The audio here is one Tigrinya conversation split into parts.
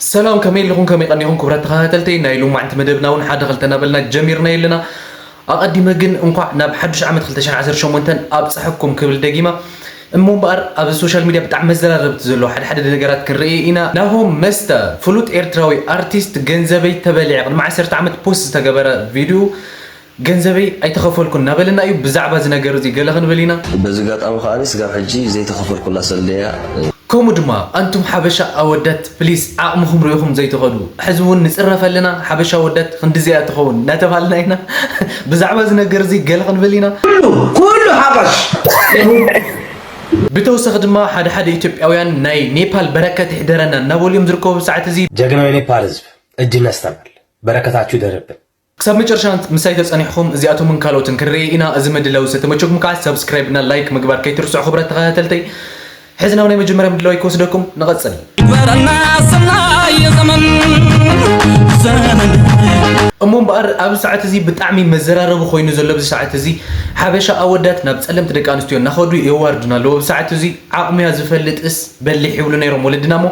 ሰላም፣ ከመይ ኣለኹም? ከመይ ቀኒኹም? ክቡራት ተኸታተልተይ፣ ናይ ሎማዕንቲ መደብና እውን ሓደ ክልተ እናበልና ጀሚርና የለና። ኣቐዲመ ግን እንኳዕ ናብ ሓዱሽ ዓመት ክልተ ሽሕን ዓሰርተ ሸሞንተን ኣብፀሐኩም ክብል ደጊማ። እሞ እምበኣር፣ ኣብ ሶሻል ሚድያ ብጣዕሚ መዘራረብቲ ዘለዎ ሓደ ሓደ ነገራት ክንርኢ ኢና። ናሆም መስተ፣ ፍሉጥ ኤርትራዊ ኣርቲስት፣ ገንዘበይ ተበሊዐ፣ ቅድሚ ዓሰርተ ዓመት ፖስት ዝተገበረ ቪድዮ፣ ገንዘበይ ኣይተኸፈልኩን እናበለና እዩ። ብዛዕባ እዚ ነገር እዚ ገለ ክንብል ኢና። በዚ ኣጋጣሚ ከኣ ስጋብ ሕጂ ዘይተኸፈልኩላ ሰልደያ። ከምኡ ድማ ኣንቱም ሓበሻ ኣወዳት፣ ፕሊስ፣ ዓቕምኹም ርኢኹም ዘይትኸዱ። ሕዚ እውን ንጽረፍ ኣለና፣ ሓበሻ ኣወዳት ክንድዚኣ ትኸውን እናተባህልና ኢና። ብዛዕባ እዚ ነገር እዚ ገለ ክንብል ኢና። ኩሉ ኩሉ ሓፋሽ ብተወሳኺ ድማ ሓደ ሓደ ኢትዮጵያውያን ናይ ኔፓል በረከት ይሕደረና እናበሉ እዮም ዝርከቡ ብሰዓት እዚ። ጀግናው የኔፓል ህዝብ፣ እጅ ነስተናል። በረከታችሁ ይደርብን። ክሳብ መጨረሻ ምሳይ ተጸኒሕኹም እዚኣቶምን ካልኦትን ክንርኢ ኢና። እዚ ምድላው ዝተመቸኩም ከዓ ሰብስክራይብ እና ላይክ ምግባር ከይትርስዑ ክብረት ተኸታተልተይ። ሕዚ ናብ ናይ መጀመርያ ምድላው ክወስደኩም፣ ንቐጽል። ይግበረና ሰናይ ዘመን፣ ዘመን። እሞ እምበኣር ኣብዚ ሰዓት እዚ ብጣዕሚ መዘራረቢ ኮይኑ ዘሎ፣ ኣብዚ ሰዓት እዚ ሓበሻ ኣወዳት ናብ ጸለምቲ ደቂ ኣንስትዮ እናኸዱ የዋርዱና ኣለዉ። ኣብዚ ሰዓት እዚ ዓቕሙያ ዝፈልጥስ በሊሕ ይብሉ ነይሮም ወለድና። እሞ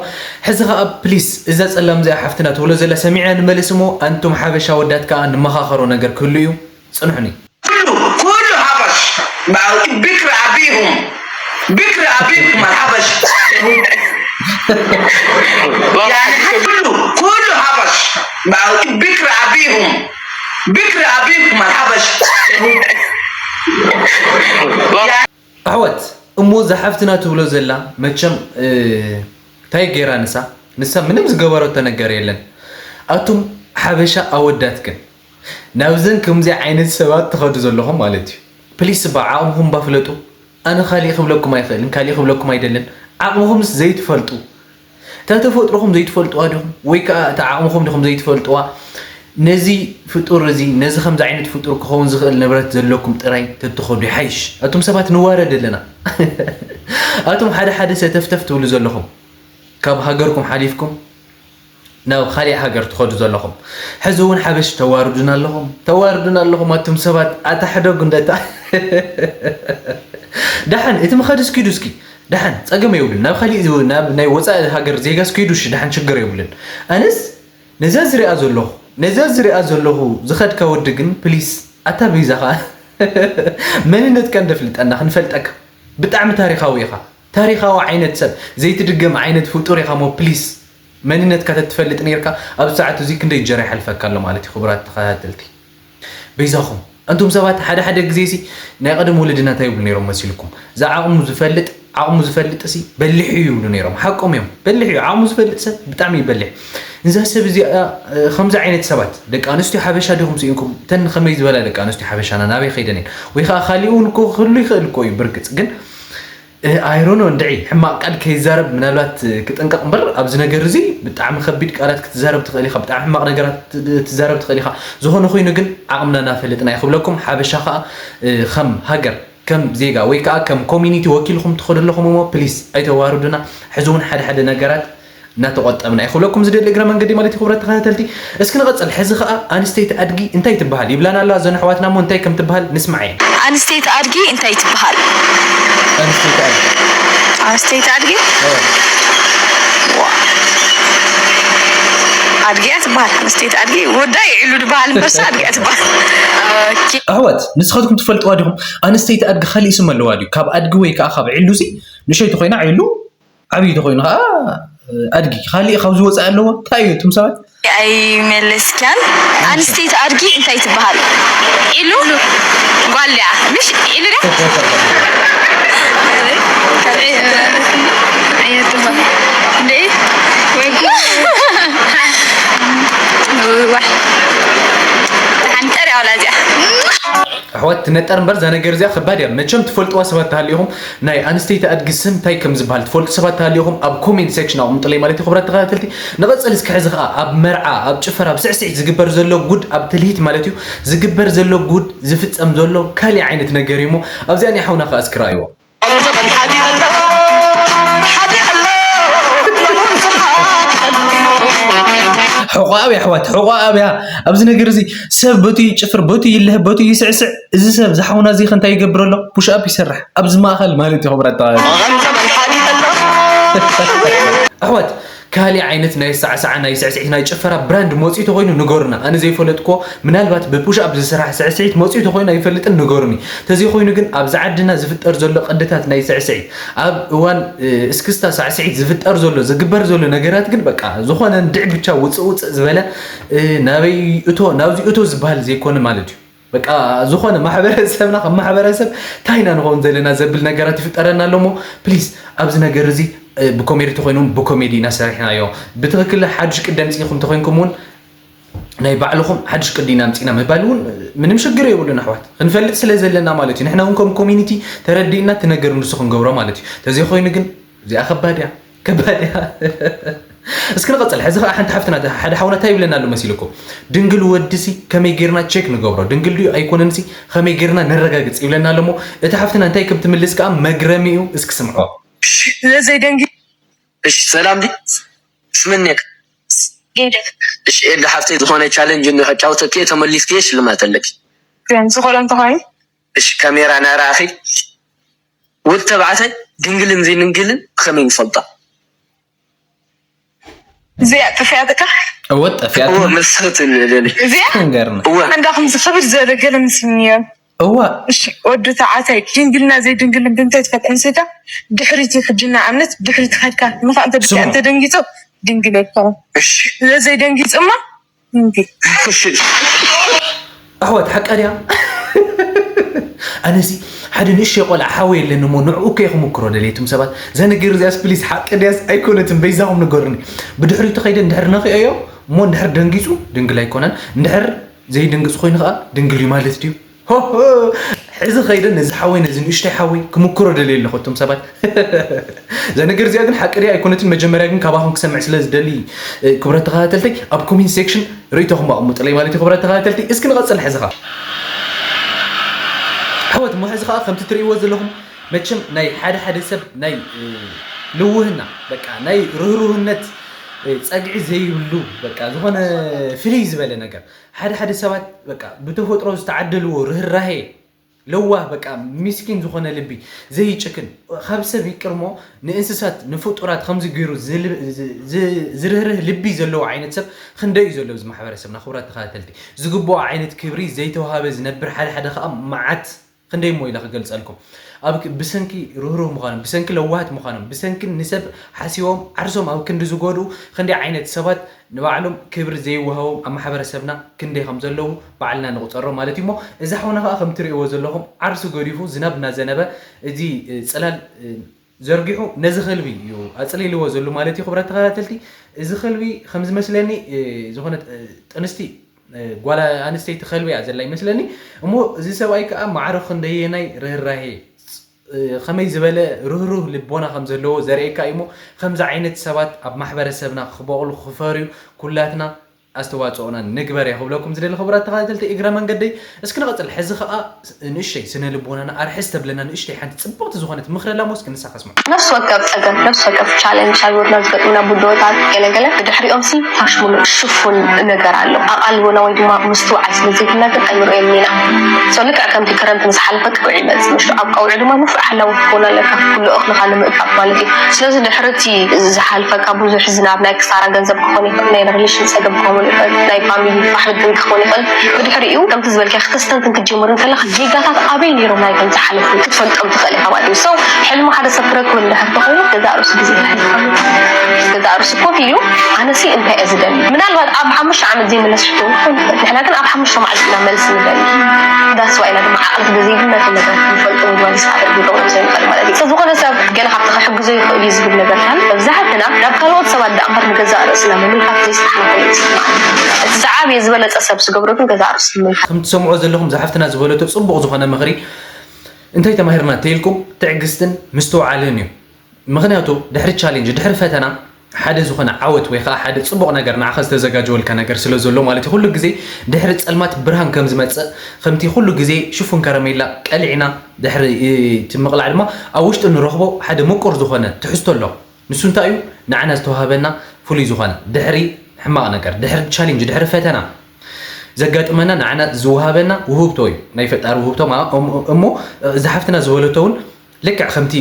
ሕዚ ኸኣ ፕሊስ እዛ ጸላም እዚኣ ሓፍትና ትብሎ ዘላ ሰሚዕና ንመልስ። እሞ ኣንቱም ሓበሻ ኣወዳት ከኣ ንመኻኸሮ ነገር ክህሉ እዩ። ጽንሑኒ። ኩሉ ኩሉ ሓፋሽ ብክሪ ኣቢኩም ብክሪ ኣቢኩም ሓፋሽ ኩሉ ኩሉ ሓፋሽ ብክሪ ኣቢኩም ብክሪ ኣቢኩም ሓፋሽ ኣሕዋት፣ እሞ እዛ ሓፍትና ትብሎ ዘላ መቸም እንታይ ገይራ ንሳ ንሳ ምንም ዝገበረቶ ነገር የለን። ኣቱም ሓበሻ ኣወዳት ግን ናብዘን ከምዚ ዓይነት ሰባት ትኸዱ ዘለኹም ማለት እዩ። ፕሊስ እባ ዓቕምኹም እባ ፍለጡ። ኣነ ካሊእ ክብለኩም ኣይኽእልን፣ ካሊእ ክብለኩም ኣይደልን። ዓቕምኹምስ ዘይትፈልጡ፣ እታ ተፈጥሮኹም ዘይትፈልጥዋ ዲኹም? ወይ ከኣ እታ ዓቕምኹም ዲኹም ዘይትፈልጥዋ? ነዚ ፍጡር እዚ፣ ነዚ ከምዚ ዓይነት ፍጡር ክኸውን ዝኽእል ንብረት ዘለኩም ጥራይ ተትኸዱ ይሓይሽ። ኣቱም ሰባት ንዋረድ ኣለና። ኣቱም ሓደ ሓደ ሰተፍተፍ ትብሉ ዘለኹም፣ ካብ ሃገርኩም ሓሊፍኩም ናብ ካሊእ ሃገር ትኸዱ ዘለኹም፣ ሕዚ እውን ሓበሽ ተዋርዱና ኣለኹም፣ ተዋርዱና ኣለኹም ኣቱም ሰባት። ኣታ ሕደጉ እንደታ። ደሓን እቲ ምኸድስ ኪዱ እስኪ፣ ደሓን ጸገም የብሉን። ናብ ካሊእ ዝ-፣ ናብ ናይ ወጻኢ ሃገር ዜጋስ ኪዱ እሺ፣ ደሓን ችግር የብሉን። ኣነስ ነዛ ዝሪኣ ዘለኹ፣ ነዛ ዝሪኣ ዘለኹ ዝኸድካ ወዲ ግን ፕሊስ፣ ኣታ በይዛኻ መንነትካ እንደፍልጠና ክንፈልጠካ። ብጣዕሚ ታሪኻዊ ኢኻ። ታሪኻዊ ዓይነት ሰብ፣ ዘይትድገም ዓይነት ፍጡር ኢኻ። እሞ ፕሊስ መንነትካ ተትፈልጥ ነይርካ፣ ኣብ ሰዓት እዚ ክንደይ ጀራ ይሓልፈካ ኣሎ ማለት እዩ። ክቡራት ተኸታተልቲ፣ በይዛኹም፣ ኣንቱም ሰባት ሓደ ሓደ ግዜ ሲ ናይ ቀደም ወለድና እንታይ ይብሉ ነይሮም መሲልኩም? ዝዓቕሙ ዝፈልጥ፣ ዓቕሙ ዝፈልጥ ሲ በሊሕ እዩ ይብሉ ነይሮም። ሓቆም እዮም። በሊሕ እዩ። ዓቕሙ ዝፈልጥ ሰብ ብጣዕሚ እዩ በሊሕ። እዛ ሰብ እዚኣ፣ እ፣ ከምዚ ዓይነት ሰባት፣ ደቂ ኣንስትዮ ሓበሻ ዲኹም ስኢንኩም? እተን ከመይ ዝበላ ደቂ ኣንስትዮ ሓበሻና ናበይ ከይደን እየን? ወይ ከዓ ካሊእ እውን እኮ ክህሉ ይኽእል እኮ እዩ ብርግጽ። ግን ኣይ ዶንት ኖ፣ እንድዒ ሕማቕ ቃል ከይዛረብ ምናልባት ክጥንቀቕ እምበር፣ ኣብዚ ነገር እዚ ብጣዕሚ ከቢድ ቃላት ክትዛረብ ትኽእል ኢኻ፣ ብጣዕሚ ሕማቕ ነገራት ትዛረብ ትኽእል ኢኻ። ዝኾነ ኮይኑ ግን ዓቕምና እናፈለጥና እዩ ክብለኩም። ሓበሻ ኸኣ፣ እ፣ ከም ሃገር፣ ከም ዜጋ ወይ ከኣ ከም ኮሚኒቲ ወኪልኩም ትኸዱ ኣለኹም እሞ ፕሊስ ኣይተዋርዱና። ሕዚ እውን ሓደ ሓደ ነገራት እናተቖጠብና እዩ ክብለኩም ዝደሊ እግረ መንገዲ ማለት እዩ። ክቡራት ተኸታተልቲ፣ እስኪ ንቐጽል። ሕዚ ኸኣ ኣንስተይቲ ኣድጊ እንታይ ትበሃል ይብላና ኣሎ። እዘን ኣሕዋትና እሞ እንታይ ከም ትበሃል ንስማዐን። ኣንስተይቲ ኣድጊ እንታይ ትበሃል? ኣንስተይቲ ኣድጊ። ኣንስተይቲ ኣድጊ? ኦ። ዋ። ኣድጊ እያ ትበሃል። ኣንስተይቲ ኣድጊ ወዳ ይዕሉ ድበሃል እምበርሳ ኣድጊ እያ ትበሃል። ኦኬ። ኣሕዋት፣ ንስኻትኩም ትፈልጥዋ ዲኹም? ኣንስተይቲ ኣድጊ ካሊእ ስም ኣለዋ ድዩ? ካብ ኣድጊ ወይ ከኣ ካብ ዒሉ ሲ ንሸይቲ ኮይና ዒሉ፣ ዓብዪ ተኾይኑ ኸዓ ኣድጊ። ካሊእ ካብዚ ወፃኢ ኣለዎ? እንታይ እዩ እቱም ሰባት? ኣይመለስክያን። ኣንስተይቲ ኣድጊ እንታይ ትበሃል? ኢሉ ጓል ድያ? ምሽ ኢሉ ድያ? ኣየትበሃል። እንዴ? ወይ ጉድ። ዋይ። ተሓንጠር ያውላ እዚኣ። ኣሕዋት ትነጠር እምበር፣ እዛ ነገር እዚኣ ከባድ እያ። መቸም ትፈልጥዋ ሰባት ተሃሊኹም፣ ናይ ኣንስተይቲ ኣድጊ ስም እንታይ ከም ዝበሃል ትፈልጡ ሰባት ተሃሊኹም፣ ኣብ ኮሜንት ሴክሽን ኣቕምጡለይ ማለት እዩ። ክቡራት ተኸታተልቲ፣ ንቐጽል እስኪ። ሕዚ ኸኣ ኣብ መርዓ፣ ኣብ ጭፈራ፣ ኣብ ስዕስዒት ዝግበር ዘሎ ጉድ፣ ኣብ ትልሂት ማለት እዩ፣ ዝግበር ዘሎ ጉድ፣ ዝፍጸም ዘሎ ካሊእ ዓይነት ነገር እዩ እሞ፣ ኣብዚኣ ናይ ሓውና ኸኣ እስኪ ረኣይዎ። ሕቆ ኣብያ ኣሕዋት፣ ሕቆ ኣብያ። ኣብዚ ነገር እዚ ሰብ በቱ ይጭፍር፣ በቱ ይልህ፣ በቱ ይስዕስዕ። እዚ ሰብ፣ እዚ ሓውና እዚ ከ እንታይ ይገብር ኣሎ? ፑሽ ኣፕ ይሰርሕ ኣብዚ ማእኸል ማለት እዩ። ክቡራት ተኸታተልቲ። ኣሕዋት፣ ካልእ ዓይነት ናይ ሳዕሳዓ፣ ናይ ስዕስዒት፣ ናይ ጭፈራ ብራንድ መጺኡ ተኾይኑ ንገሩና። ኣነ ዘይፈለጥኮ፣ ምናልባት ብፑሽ ኣፕ ዝስራሕ ስዕስዒት መጺኡ ተኾይኑ ኣይፈልጥን፣ ንገሩኒ። ተዘይኮይኑ ግን ኣብዚ ዓድና ዝፍጠር ዘሎ ቅድታት ናይ ስዕስዒት፣ ኣብ እዋን እስክስታ ሳዕስዒት ዝፍጠር ዘሎ፣ ዝግበር ዘሎ ነገራት ግን በቃ ዝኾነ እንድዒ ብቻ ውፅእ ውፅእ ዝበለ፣ ናበይ እቶ ናብዚ እቶ ዝበሃል ዘይኮነ ማለት እዩ። በቃ ዝኾነ ማሕበረሰብና ከም ማሕበረሰብ እንታይ ኢና ንኸውን ዘለና ዘብል ነገራት ይፍጠረና ኣሎ። እሞ ፕሊዝ ኣብዚ ነገር እዚ ብኮሜዲ ተኾይኑ እውን ብኮሜዲ ኢና ሰሪሕናዮ። ብትኽክል ሓዱሽ ቅዲ ኣምፂእኹም ተኾይንኩም እውን ናይ ባዕልኹም ሓዱሽ ቅዲ ኢና ኣምፂእና ምባል እውን ምንም ሽግር የብሉን ኣሕዋት። ክንፈልጥ ስለ ዘለና ማለት እዩ። ንሕና እውን ከም ኮሚኒቲ ተረዲእና እቲ ነገር ንሱ ክንገብሮ ማለት እዩ። ተዘይኮይኑ ግን እዚኣ ከባድ እያ፣ ከባድ እያ። እስኪ ንቐፅል። ሕዚ ከዓ ሓንቲ ሓፍትና ሓደ ሓውና እንታይ ይብለና ኣሎ መሲልኩም? ድንግል ወድሲ ከመይ ጌርና ቼክ ንገብሮ? ድንግል ድዩ ኣይኮነንሲ ከመይ ጌርና ነረጋግፅ ይብለና ኣሎ። እሞ እቲ ሓፍትና እንታይ ከም ትምልስ ከዓ መግረሚ እዩ። እስኪ ስምዖ። ዘይደንጊ እሺ፣ ሰላም ዲ ስምኔክ እሺ፣ ኤልዳ ሓፍተይ ዝኾነ ቻለንጅ እንዶ ከጫውተኪ ተመሊስኪ ሽልማት ኣለኪ። ዝኾነ እንተኾይኑ እሺ፣ ካሜራ ናራኺ ወድ ተባዕታይ ድንግልን ዘይንንግልን ብኸመይ ንፈልጣ? እዚኣ ጠፊኣትካ እወ ጠፊኣትና እወ መሰት ንለኒ እዚኣ ንገርና እወ እንዳ ከምዚ ክብድ ዝበለ ገለ ምስልኒ እዮም እዋ እሺ ወዲ ተዓታይ ድንግልና ዘይድንግልን ብምንታይ ትፈልጥ ኣንስታ ድሕሪት ሕጂ ንኣብነት ድሕሪት ከድካ ንኻ እንተ ደቂ ስሙ። እንተ ደንጊጹ ድንግል ኣይኮነ እሺ ስለዘይ ደንጊጹማ ድንግል እሺ ኣሕዋት ሓቃ ድያ ኣነሲ ሓደ ንእሽተይ ቆልዓ ሓወይ ኣለኒ እሞ ንዕኡ ከ ክምክሮ ደልየቱም ሰባት እዛ ነገር እዚኣስ ፕሊስ ሓቂ ድያስ ኣይኮነትን በይዛኹም ንገሩኒ ብድሕሪቱ ከይደ እንድሕር ነኽኦዮ እሞ እንድሕር ደንጊፁ ድንግል ኣይኮነን እንድሕር ዘይድንግፅ ኮይኑ ከዓ ድንግል እዩ ማለት ድዩ ሆሆ! ሕዚ ከይደ ነዚ ሓወይ ነዚ ንእሽተይ ሓወይ ክምክሮ ደልየ ኣለኹ እቶም ሰባት እዛ ነገር እዚኣ ግን ሓቂ ድያ ኣይኮነትን መጀመርያ ግን ካባኹም ክሰምዕ ስለ ዝደሊ ክብረት ተኸታተልተይ ኣብ ኮሜንት ሴክሽን ርእይቶኹም ኣቕምጡለይ ማለት እዩ ክብረት ተኸታተልቲ እስኪ ንቐፅል ሕዚ ኸዓ ኣሕዋት እሞ ሕዚ ኸዓ ከምቲ ትርእይዎ ዘለኹም መቸም ናይ ሓደ ሓደ ሰብ ናይ ልውህና በቃ ናይ ርህሩህነት ፀግዒ ዘይብሉ በቃ ዝኾነ ፍልይ ዝበለ ነገር ሓደ ሓደ ሰባት በቃ ብተፈጥሮ ዝተዓደልዎ ርህራሄ ለዋህ በቃ ሚስኪን ዝኾነ ልቢ ዘይጭክን ካብ ሰብ ይቅርሞ ንእንስሳት ንፍጡራት ከምዚ ገይሩ ዝርህርህ ልቢ ዘለዎ ዓይነት ሰብ ክንደይ እዩ ዘሎ እዚ ማሕበረሰብና ክቡራት ተኸታተልቲ ዝግብኦ ዓይነት ክብሪ ዘይተዋሃበ ዝነብር ሓደ ሓደ ከዓ መዓት ክንደይ እሞ ኢለ ክገልፀልኩም ኣብ ብሰንኪ ርህሩህ ምዃኖም ብሰንኪ ለዋሃት ምዃኖም ብሰንኪ ንሰብ ሓሲቦም ዓርሶም ኣብ ክንዲ ዝጎድኡ ክንደይ ዓይነት ሰባት ንባዕሎም ክብሪ ዘይወሃቦም ኣብ ማሕበረሰብና ክንደይ ከም ዘለዉ ባዕልና ንቑፀሮ ማለት እዩ እሞ እዚ ሓውና ከዓ ከም ትርእይዎ ዘለኹም ዓርሱ ገዲፉ ዝናብ እናዘነበ እዚ ፅላል ዘርጊሑ ነዚ ከልቢ እዩ ኣፅሊልዎ ዘሎ ማለት እዩ ክብረት ተኸታተልቲ እዚ ከልቢ ከም ዝመስለኒ ዝኾነ ጥንስቲ ጓል ኣንስተይቲ ከልቢ እያ ዘላ ይመስለኒ እሞ እዚ ሰብኣይ ከዓ ማዕረ ክንደየናይ ርህራሄ ከመይ ዝበለ ርህሩህ ልቦና ከም ዘለዎ ዘርእየካ እዩ እሞ ከምዚ ዓይነት ሰባት ኣብ ማሕበረሰብና ክበቕሉ ክፈርዩ ኩላትና ኣስተዋፅኦና ንግበር እየ ክብለኩም ዝደሊ ክቡራት ተኸታተልቲ እግረ መንገደይ እስኪ ንቐፅል ሕዚ ከዓ ንእሽተይ ስነ ልቦናና ኣርሕስ ተብለና ንእሽተይ ሓንቲ ፅብቕቲ ዝኾነት ምኽሪ ኣላ ሞ እስኪ ንሳ ከስምዑ ነፍሲ ወከፍ ፀገም ነፍሲ ወከፍ ቻለንጅ ኣብ ህይወትና ዝገጥሙና ብድሆታት ገለገለ ብድሕሪኦም ሲ ታሽሙሉ ሽፉን ነገር ኣሎ ኣቓልቦና ወይ ድማ ምስትውዓል ስለ ዘይብልና ግን ኣይንርእዮም ኢና so ልክዕ ከምቲ ክረምቲ ምስ ሓለፈ ቀውዒ ይመፅእ ምሽ ኣብ ቀውዒ ድማ ንፉዕ ሓላዊ ክትከውን ኣለካ ኩሉ እኽልኻ ንምእካብ ማለት እዩ ስለዚ ድሕርቲ ዝሓልፈካ ብዙሕ ዝናብ ናይ ክሳራ ገንዘብ ክኾን ይኽእል ናይ ሪሌሽን ፀገም ክኸውን ይኽእል ናይ ፋሚሊ ፋሕብትን ክኾን ይኽእል ብድሕሪኡ ከምቲ ዝበልካ ክተስተንትን ክትጀምር እንከለካ ጌጋታት ኣበይ ነይሮም ናይቶም ዝሓለፉ ክትፈልጦም ትኽእል ኢኻ ማለት እዩ so ሕልሚ ሓደ ሰብ ክረክብ እንድሕር ተኾይኑ ገዛእ ርእሱ ግዜ ክሕልፍ ገዛእ ርእሱ ኮፍ ኢሉ ኣነሲ እንታይ እየ ዝደሊ ምናልባት ኣብ ሓሙሽተ ዓመት ዘይምለስ ሕቶ ክኾን ይኽእል ንሕና ግን ኣብ ሓሙሽተ መዓልቲ ኢና መልሲ ንደሊ that's why ኢና ድማ ዓቕሊ ስለ ዘይብልና እቲ ነገር ክንፈልጦ ወይ ድማ ዲስካቨር ክንገብሮ ዘይንኽእል ማለት እዩ ዝኾነ ሰብ ገለ ካብቲ ክሕግዞ ይኽእል እዩ ዝብል ነገር ካል መብዛሕትና ናብ ካልኦት ሰባት ደኣ እምበር ንገዛእ ርእስና ምምልካት ዘይሰሓና ኮይኑ ይስማዓኒ እቲ ዝዓበየ ዝበለፀ ሰብ ዝገብሮ ግን ገዛእ ርእሱ ምምልካት ከም ትሰምዖ ዘለኹም ዝሓፍትና ዝበለቶ ፅቡቕ ዝኾነ ምኽሪ እንታይ ተማሂርና ተይልኩም ትዕግስትን ምስትውዓልን እዩ ምኽንያቱ ድሕሪ ቻሌንጅ ድሕሪ ፈተና ሓደ ዝኾነ ዓወት ወይ ከዓ ሓደ ፅቡቕ ነገር ንዓኻ ዝተዘጋጀወልካ ነገር ስለ ዘሎ ማለት እዩ ኩሉ ግዜ ድሕሪ ፀልማት ብርሃን ከም ዝመፅእ ከምቲ ኩሉ ግዜ ሽፉን ከረሜላ ቀሊዕና ድሕሪ እቲ ምቕላዕ ድማ ኣብ ውሽጡ ንረኽቦ ሓደ ምቁር ዝኾነ ትሕዝቶ ኣሎ ንሱ እንታይ እዩ ንዓና ዝተዋሃበና ፍሉይ ዝኾነ ድሕሪ ሕማቕ ነገር ድሕሪ ቻሌንጅ ድሕሪ ፈተና ዘጋጥመና ንዓና ዝወሃበና ውህብቶ እዩ ናይ ፈጣሪ ውህብቶ እሞ እዚ ሓፍትና ዝበለቶ እውን ልክዕ ከምቲ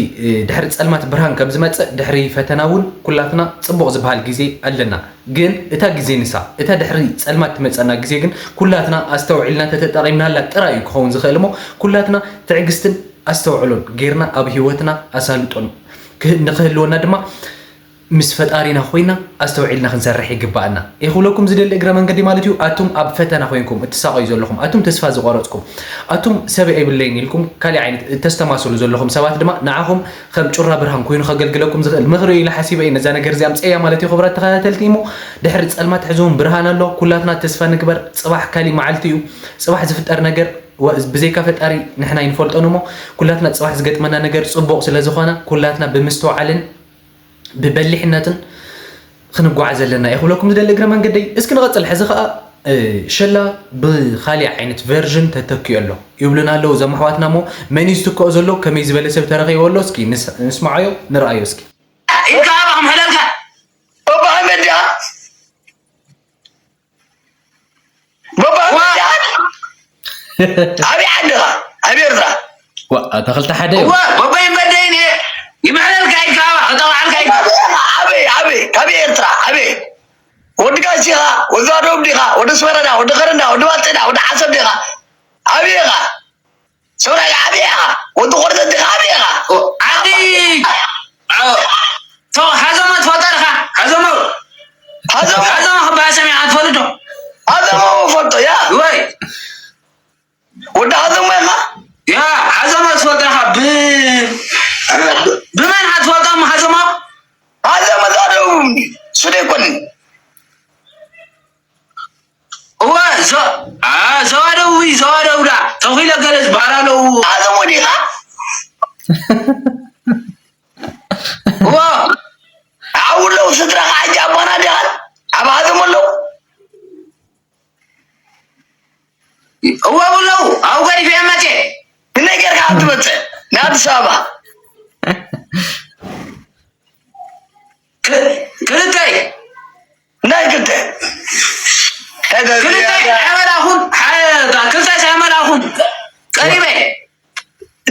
ድሕሪ ጸልማት ብርሃን ከም ዝመጽእ ድሕሪ ፈተና እውን ኩላትና ጽቡቕ ዝበሃል ግዜ ኣለና። ግን እታ ግዜ ንሳ እታ ድሕሪ ጸልማት ትመጸና ግዜ ግን ኩላትና ኣስተውዒልና ተተጠቒምናላ ጥራይ እዩ ክኸውን ዝኽእል። እሞ ኩላትና ትዕግስትን ኣስተውዕሎን ጌርና ኣብ ህይወትና ኣሳልጦን ንክህልወና ድማ ምስ ፈጣሪና ኮይና ኣስተውዒልና ክንሰርሕ ይግባኣና። ይኽብለኩም ዝደሊ እግረ መንገዲ ማለት እዩ። ኣቱም ኣብ ፈተና ኮይንኩም እትሳቐዩ ዘለኹም፣ ኣቱም ተስፋ ዝቆረጽኩም፣ ኣቱም ሰብ ኣይብለይን ኢልኩም ካልእ ዓይነት እተስተማስሉ ዘለኹም ሰባት ድማ ንዓኹም ከም ጩራ ብርሃን ኮይኑ ከገልግለኩም ዝኽእል ምኽሪ ኢለ ሓሲበ እየ ነዛ ነገር እዚኣ ኣምፀያ ማለት እዩ። ክብራት ተኸታተልቲ እሞ ድሕሪ ጸልማት ሕዚ እውን ብርሃን ኣሎ። ኩላትና ተስፋ ንግበር። ጽባሕ ካሊእ መዓልቲ እዩ። ጽባሕ ዝፍጠር ነገር ብዘይካ ፈጣሪ ንሕና ይንፈልጦን እሞ ኩላትና ጽባሕ ዝገጥመና ነገር ጽቡቕ ስለ ዝኾነ ኩላትና ብምስትውዓልን ብበሊሕነትን ክንጓዓዝ ኣለና እየ ክብለኩም ዝደሊ እግረ መንገደይ። እስኪ ንቐፅል። ሕዚ ከዓ ሸላ ብካሊእ ዓይነት ቨርዥን ተተኪኡ ኣሎ ይብሉና ኣለዉ እዞም ኣሕዋትና። እሞ መን እዩ ዝትክኦ ዘሎ? ከመይ ዝበለ ሰብ ተረኺቡ ኣሎ? እስኪ ንስምዓዮ፣ ንርኣዮ እስኪ። ኢልካ ኣባ ክምሕለልካ በባህመድ ዲኣ በባህመድ ዲኣ ኣበይ ዓድኻ? ኣብ ኤርትራ ኣታ ክልተ ሓደ እዩ። እወ በበይ በደይን እየ ይምሕለልካ ኢልካ ኣባ ክጠቕዓልካ ኢልካ ኣበይ ኣበይ ኣበይ ካብ ኤርትራ ኣበይ ወዲ ጋሽ ዲኻ ወዲ ደቡብ ዲኻ ወዲ ስመረዳ ወዲ ከረንዳ ወዲ ባልጤዳ ወዲ ዓሰብ ዲኻ ኣበይ ኢኻ ሰውራይ ኣበይ ኢኻ ወዲ ቆርጠት ዲኻ ኣበይ ኢኻ ዓዲ ቶ ሃዘሞ ትፈልጦ ዲኻ ሃዘሞ ሃዘሞ ሃዘሞ ክበሃል ሰሚዕካ ትፈልጥ ዶ ሃዘሞ ፈልጦ ያ ወይ ወዲ ሃዘሞ ኢኻ ያ ሃዘሞ ትፈልጦ ዲኻ ብ ብመን ኢኻ ትፈልጦም ሃዘሞ ሃዘሞ ዛደው ሱደ ይኮን እወ ዞ አ ዞባ ደቡብ እዩ ዞባ ደቡብ ዳ ተኺለ ገለ ዝበሃል ኣለዉ ሃዘሞ ዲኻ እወ ኣብኡ ኣለዉ ስድራኻ ሕጂ ኣባና ዲኻ ኣብ ሃዘሞ ኣለዉ እወ ኣለዉ ኣብኡ ገዲፈ እየ መፅየ ክንደይ ጌርካ ኣብ ትመፅእ ንኣዲስ ኣበባ ክ- ክልተይ ናይ ክልተ ክልተይ ኣይመላኹን ሓደ ክልተይ ኣይመላኹን ቀሪበ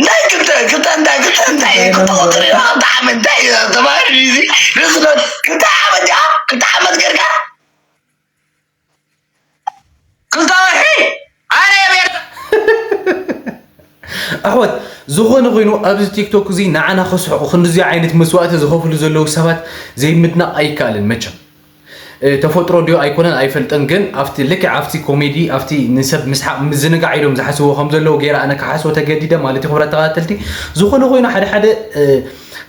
ናይ ክልተ ክልተ እንታይ ክልተ እንታይ ክልተ ቁፅሪ ኢና ክልተ ዓመት እንታይ እዩ ተባሂሉ እዚ ርእስነት ክልተ ዓመት ዲኣ ክልተ ዓመት ጌርካ ክልተ ወርሒ ኣነ ቤት ኣሕዋት ዝኾነ ኮይኑ ኣብዚ ቲክቶክ እዚ ንዓና ከስሕቑ ክንድዚ ዓይነት መስዋእቲ ዝኸፍሉ ዘለዉ ሰባት ዘይምድናቕ ኣይከኣልን። መቸም ተፈጥሮ ድዮ ኣይኮነን ኣይፈልጥን፣ ግን ኣብቲ ልክዕ ኣብቲ ኮሜዲ ኣብቲ ንሰብ ምስሓቕ ምዝንጋዕ ኢሎም ዝሓስብዎ ከም ዘለዉ ገይረ ኣነ ክሓስቦ ተገዲደ ማለት እዩ። ክብራት ተኸታተልቲ ዝኾነ ኮይኑ ሓደ ሓደ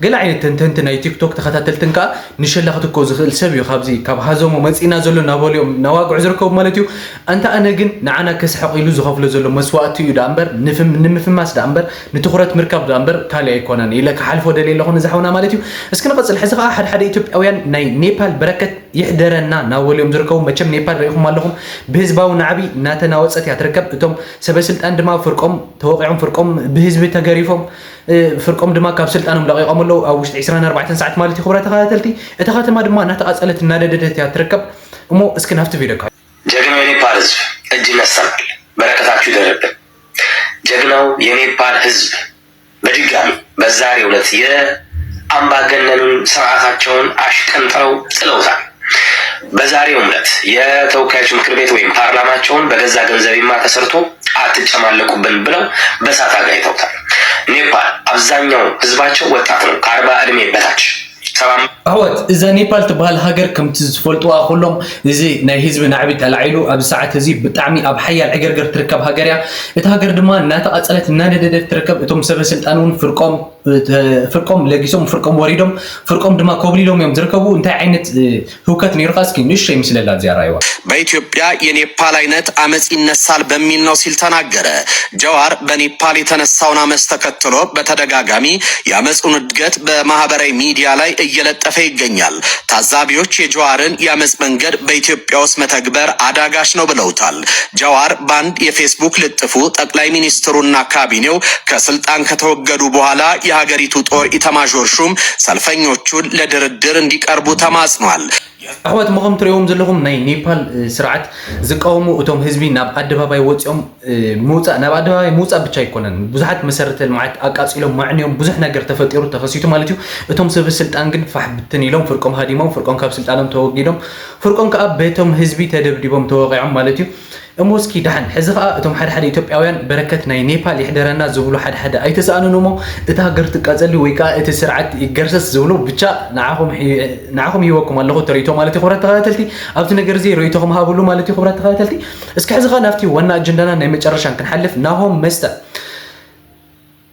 ገለ ዓይነት ተንተንቲ ናይ ቲክቶክ ተኸታተልትን ከዓ ንሸላ ክትኮ ዝኽእል ሰብ እዩ ካብዚ ካብ ሃዘሞ መፂና ዘሎ እናበልዮም እናዋግዑ ዝርከቡ ማለት እዩ። ኣንታ ኣነ ግን ንዓና ክስሕቕ ኢሉ ዝኸፍሎ ዘሎ መስዋእቲ እዩ ደኣ እምበር ንምፍማስ ደኣ እምበር ንትኹረት ምርካብ ደኣ እምበር ካልእ ኣይኮነን ኢለ ክሓልፎ ደልየ ኣለኹ ነዚ ሓውና ማለት እዩ። እስኪ ንቐፅል። ሕዚ ከዓ ሓደ ሓደ ኢትዮጵያውያን ናይ ኔፓል በረከት ይሕደረና እናበሉ እዮም ዝርከቡ። መቸም ኔፓል ርኢኹም ኣለኹም ብህዝባዊ ናዕቢ እናተናወፀት እያ ትርከብ። እቶም ሰበስልጣን ድማ ፍርቆም ተወቒዖም ፍርቆም ብህዝቢ ተገሪፎም ፍርቆም ድማ ካብ ስልጣኖም ለቒቖም ኣለዉ ኣብ ውሽጢ ዕስራን ኣርባዕተን ሰዓት ማለት እዩ። ክብራ ተኸታተልቲ እታ ከተማ ድማ እናተቓፀለት እናደደደት እያ ትርከብ። እሞ እስኪ ናብቲ ቪድዮ ካብ ጀግናው የኔፓል ህዝብ እጅ ነስተናል። በረከታችሁ ይደርብን። ጀግናው የኔፓል ህዝብ በድጋሚ በዛሬው ዕለት የአምባገነኑን ስርዓታቸውን አሽቀንጥረው ጥለውታል። በዛሬው ዕለት የተወካዮች ምክር ቤት ወይም ፓርላማቸውን በገዛ ገንዘቤማ ተሰርቶ አትጨማለቁብን ብለው በሳት አጋይተውታል። ኔፓል አብዛኛው ህዝባቸው ወጣት ነው፣ ከአርባ ዕድሜ በታች። ሰባ ኣሕዋት እዛ ኔፓል ትበሃል ሃገር ከምቲ ዝፈልጥዋ ኩሎም እዚ ናይ ህዝቢ ናዕቢ ተላዒሉ ኣብዚ ሰዓት እዚ ብጣዕሚ ኣብ ሓያል ዕገርገር ትርከብ ሃገር እያ። እታ ሃገር ድማ እናተቓፀለት እናነደደት ትርከብ። እቶም ሰበ ስልጣን እውን ፍርቆም ፍርቆም ለጊሶም ፍርቆም ወሪዶም ፍርቆም ድማ ኮብሊሎም እዮም ዝርከቡ። እንታይ ዓይነት ህውከት ነይሩካ እስኪ ንእሽተይ ምስለላ እዚኣ ራይዋ። በኢትዮጵያ የኔፓል አይነት አመፅ ይነሳል በሚል ነው ሲል ተናገረ። ጀዋር በኔፓል የተነሳውን አመፅ ተከትሎ በተደጋጋሚ የአመፁን እድገት በማህበራዊ ሚዲያ ላይ እየለጠፈ ይገኛል። ታዛቢዎች የጀዋርን የአመፅ መንገድ በኢትዮጵያ ውስጥ መተግበር አዳጋች ነው ብለውታል። ጀዋር በአንድ የፌስቡክ ልጥፉ ጠቅላይ ሚኒስትሩና ካቢኔው ከስልጣን ከተወገዱ በኋላ የሀገሪቱ ጦር ኢታማዦር ሹም ሰልፈኞቹን ለድርድር እንዲቀርቡ ተማጽኗል። ኣሕዋት፣ እሞ ከም ትርእይዎም ዘለኹም ናይ ኔፓል ስርዓት ዝቃወሙ እቶም ህዝቢ ናብ ኣደባባይ ወፂኦም ምውፃእ፣ ናብ ኣደባባይ ምውፃእ ብቻ ኣይኮነን፣ ብዙሓት መሰረተ ልምዓት ኣቃፂሎም፣ ማዕንዮም፣ ብዙሕ ነገር ተፈጢሩ ተኸሲቱ ማለት እዩ። እቶም ሰበ ስልጣን ግን ፋሕ ብትን ኢሎም፣ ፍርቆም ሃዲሞም፣ ፍርቆም ካብ ስልጣኖም ተወጊዶም፣ ፍርቆም ከዓ በቶም ህዝቢ ተደብዲቦም ተወቂዖም ማለት እዩ። እሞ እስኪ ደሓን ሕዚ ከዓ እቶም ሓደ ሓደ ኢትዮጵያውያን በረከት ናይ ኔፓል ይሕደረና ዝብሉ ሓደ ሓደ ኣይተሰኣኑን እሞ እታ ሃገር ትቃፀል ወይ ከዓ እቲ ስርዓት ይገርሰስ ዝብሉ ብቻ ንዓኹም ሂ- ንዓኹም ሂወኩም ኣለኹ ተርእቶ ማለት እዩ። ክብራት ተኸታተልቲ ኣብቲ ነገር እዚ ርእይቶኹም ሃብሉ ማለት እዩ። ክብራት ተኸታተልቲ እስኪ ሕዚ ከዓ ናብቲ ዋና ኣጀንዳና ናይ መጨረሻን ክንሓልፍ ናሆም መስተ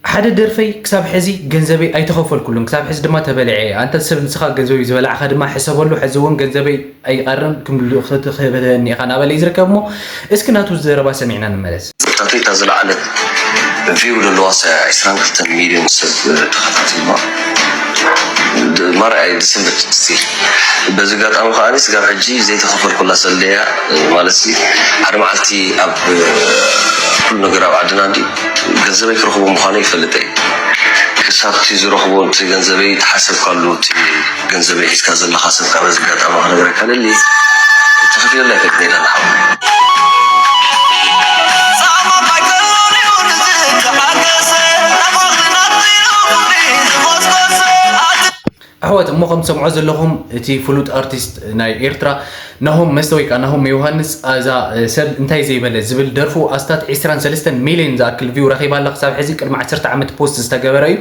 ሓደ ደርፈይ ክሳብ ሕዚ ገንዘበይ ኣይተኸፈልኩሉን፣ ክሳብ ሕዚ ድማ ተበሊዐ። ኣንተ ሰብ ንስኻ ገንዘበይ ዝበላዕኻ ድማ ሕሰበሉ፣ ሕዚ እውን ገንዘበይ ኣይቐርን ክህበኒ ኢኻ እናበለ እዩ ዝርከብ። እሞ እስኪ ናቱ ዘረባ ሰሚዕና ንመለስ። ታተይ እታ ዝለዓለት ቪው ዘለዋ ዕስራን ክልተን ሚልዮን ሰብ ተኸታቲልዋ ማርኣይ ዝስምት ስቲል። በዚ ኣጋጣሚ ከዓ ስጋብ ሕጂ ዘይተኸፈልኩላ ሰልደያ ማለት ሓደ መዓልቲ ኣብ ኩሉ ነገር ኣብ ዓድና እንዲ ገንዘበይ ክረኽቦ ምዃኑ ይፈልጥ እየ። ክሳብቲ ዝረኽቦ እቲ ገንዘበይ ተሓሰብካሉ እቲ ገንዘበይ ሒዝካ ዘለኻ ሰብ ካብ በዚ ኣጋጣሚ ክነግረካ ደሊ ተኸፊለላ ይፈልጥ ነይዳ ንሓወይ። ኣሕዋት እሞ ከም ትሰምዖ ዘለኹም እቲ ፍሉጥ ኣርቲስት ናይ ኤርትራ ናሆም መስተ ወይ ከዓ ናሆም ዮሃንስ ኣዛ ሰብ እንታይ ዘይበለ ዝብል ደርፉ ኣስታት ዕስራን ሰለስተን ሚልዮን ዝኣክል ቪው ረኺባ ኣላ። ክሳብ ሕዚ ቅድሚ ዓሰርተ ዓመት ፖስት ዝተገበረ እዩ።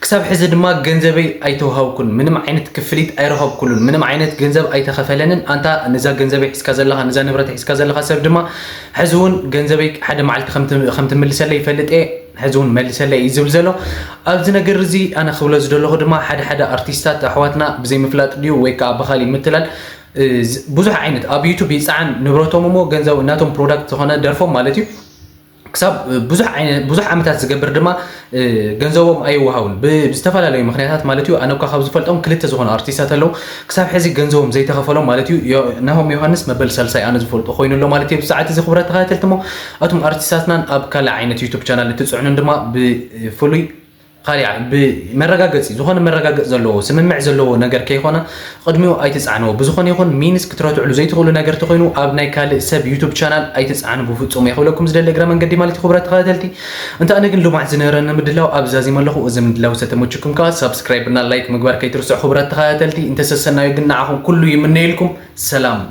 ክሳብ ሕዚ ድማ ገንዘበይ ኣይተውሃብኩን፣ ምንም ዓይነት ክፍሊት ኣይረኸብኩሉን፣ ምንም ዓይነት ገንዘብ ኣይተኸፈለንን። ኣንታ ነዛ ገንዘበይ ሒዝካ ዘለኻ፣ ነዛ ንብረት ሒዝካ ዘለኻ ሰብ ድማ ሕዚ እውን ገንዘበይ ሓደ መዓልቲ ከም ትምልሰለይ ይፈልጥ እየ። ሕዚ እውን መልሰለይ እዩ ዝብል ዘሎ። ኣብዚ ነገር እዚ ኣነ ክብሎ ዝደለኹ ድማ ሓደ ሓደ ኣርቲስታት ኣሕዋትና ብዘይምፍላጥ ድዩ ወይ ከዓ ብኻሊእ ምትላል ብዙሕ ዓይነት ኣብ ዩቱብ ይፀዓን ንብረቶም እሞ ገንዘብ እናቶም ፕሮዳክት ዝኾነ ደርፎም ማለት እዩ ክሳብ ብዙሕ ዓመታት ዝገብር ድማ ገንዘቦም ኣይወሃውን ብዝተፈላለዩ ምክንያታት ማለት እዩ። ኣነ እኳ ካብ ዝፈልጦም ክልተ ዝኾኑ ኣርቲስታት ኣለዉ ክሳብ ሕዚ ገንዘቦም ዘይተኸፈሎም ማለት እዩ። ናሆም ዮሃንስ መበል ሳልሳይ ኣነ ዝፈልጦ ኮይኑ ኣሎ ማለት እዩ። ብሰዓት እዚ ክብረት ተኸታተልቲ እሞ ኣቱም ኣርቲስታትናን ኣብ ካልእ ዓይነት ዩቱብ ቻናል እትፅዕኑን ድማ ብፍሉይ ካሊኣ ብመረጋገፂ ዝኾነ መረጋገፂ ዘለዎ ስምምዕ ዘለዎ ነገር ከይኮነ ቅድሚኡ ኣይትፃዕንዎ። ብዝኾነ ይኹን ሚንስ ክትረትዕሉ ዘይትኽእሉ ነገር ተኾይኑ ኣብ ናይ ካልእ ሰብ ዩቱብ ቻናል ኣይትፃዕኑ ብፍፁም እየ ክብለኩም ዝደሊ እግረ መንገዲ ማለት እዩ። ክብረት ተኸታተልቲ እንተ ኣነ ግን ሎማዕ ዝነበረኒ ምድላው ኣብ ዛዚመ ኣለኹ። እዚ ምድላው ዝተመችኩም ከዓ ሳብስክራይብ እና ላይክ ምግባር ከይትርስዑ ክብረት ተኸታተልቲ። እንተሰሰናዩ ግን ንዓኹም ኩሉ ይምነየልኩም። ሰላም።